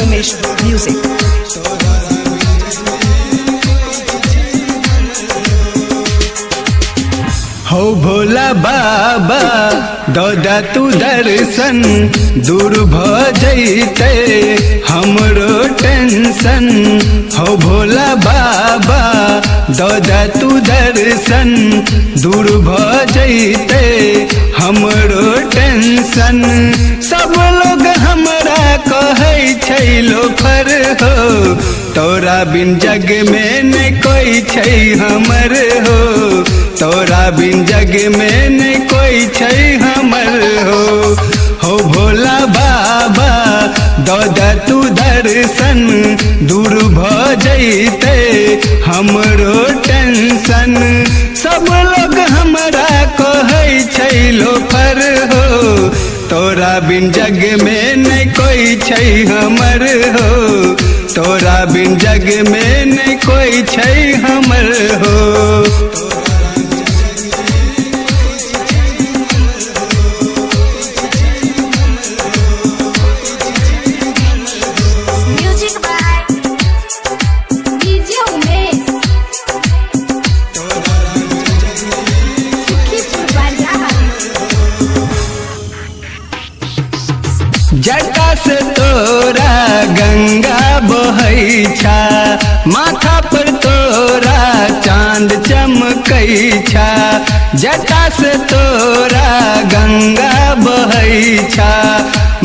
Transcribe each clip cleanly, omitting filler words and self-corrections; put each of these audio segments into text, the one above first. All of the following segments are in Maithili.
Umesh Music. हो भोला बाबा दौदा तू दर्शन दूर भ जैते हमरो टेंशन। हो भोला बाबा दौदा तू दर्शन दूर भ जैते हमरो टेंशन। सब लोग हमरा कहै छै लोफर हो, तोरा बिन जग में न कोई छै हमर हो, तोरा बिन जग में न कोई छै हमर हो। हो भोला बाबा दौदा तू दर्शन दूर भ जैते हमरो टेंशन। सब लोग हमरा कहै छै लोफर हो, तोरा बिन जग में न कोई छै हमर हो, तोरा बिन जग में न कोई छै हमर हो। Music by DJ Umesh. Sukhipur Bazar. जटा से तोरा गंगा बहै छा, माथा पर तोरा चांद चमकै छा। जटा से तोरा गंगा बहै छा,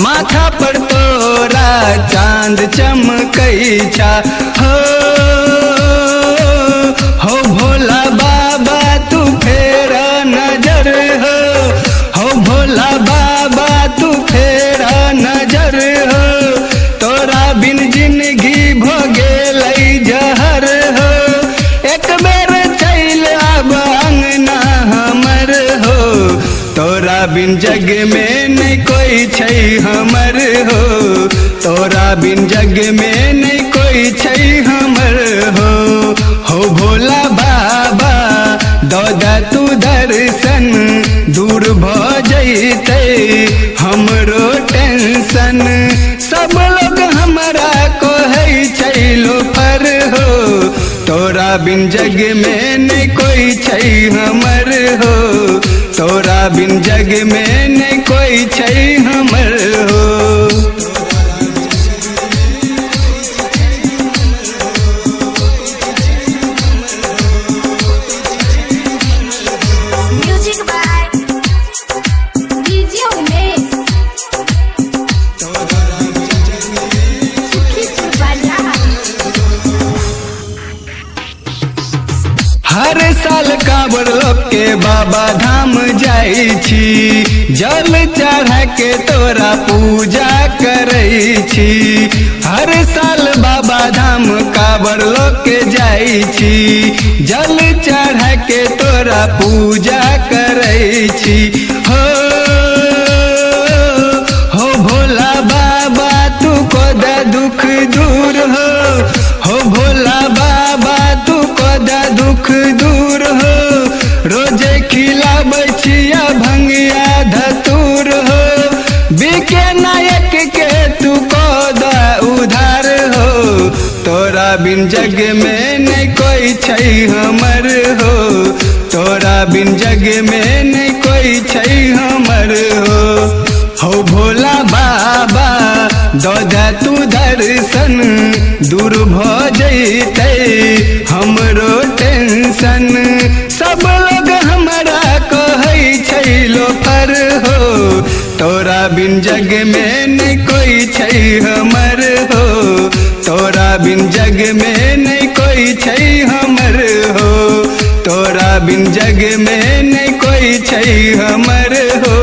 माथा पर तोरा चांद चमकै छा। हो हो भोला बाबा तू फेर नजर हो, हो भोला बाबा तू फेर नजर हो, तोरा बिन जिंदगी भ गेलै जहर हो। एक बेर चलि आब अंगना हमर हो, तोरा बिन जग में न कोई छै हमर हो, तोरा बिन जग में न कोई छै हमर हो। हो भोला बाबा दौदा तू दर्शन दूर भ जैते हमरो टेंशन। सब लोग हमरा कहै छै लोफर हो, तोरा बिन जग में न कोई छै हमर हो, तोरा बिन जग में न कोई छै हमर हो। Music by DJ Umesh. Sukhipur Bazar. हर साल कांवर लोग के बाबा धाम जाई छी, जल चढ़ा के तोरा पूजा करै छी। हर साल बाबा धाम कांवर लोग के जाई छी, जल चढ़ा के तोरा पूजा करै छी। हो हो भोला बाबा तू कोदा दुख दूर हो, हो भोला बाबा तू कोदा दुख दूर हो, रोजे खिलाबै छिया भंगिया धतूर हो, बीके नायक के तू कोदा उधार हो, तोरा बिन जग में न कोई छै हमर हो, तोरा बिन जग में न कोई छै हमर हो। हो भोला बाबा दौदा तू दर्शन दूर भ जैते हमरो टेंशन। सब लोग हमरा कहै छै लोफर हो, तोरा बिन जग में न कोई छै हमर हो, तोरा बिन जग में न कोई छै हमर हो, तोरा बिन जग में न कोई छै हमर हो,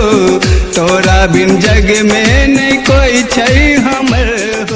तोरा बिन जग में न कोई छै हमर।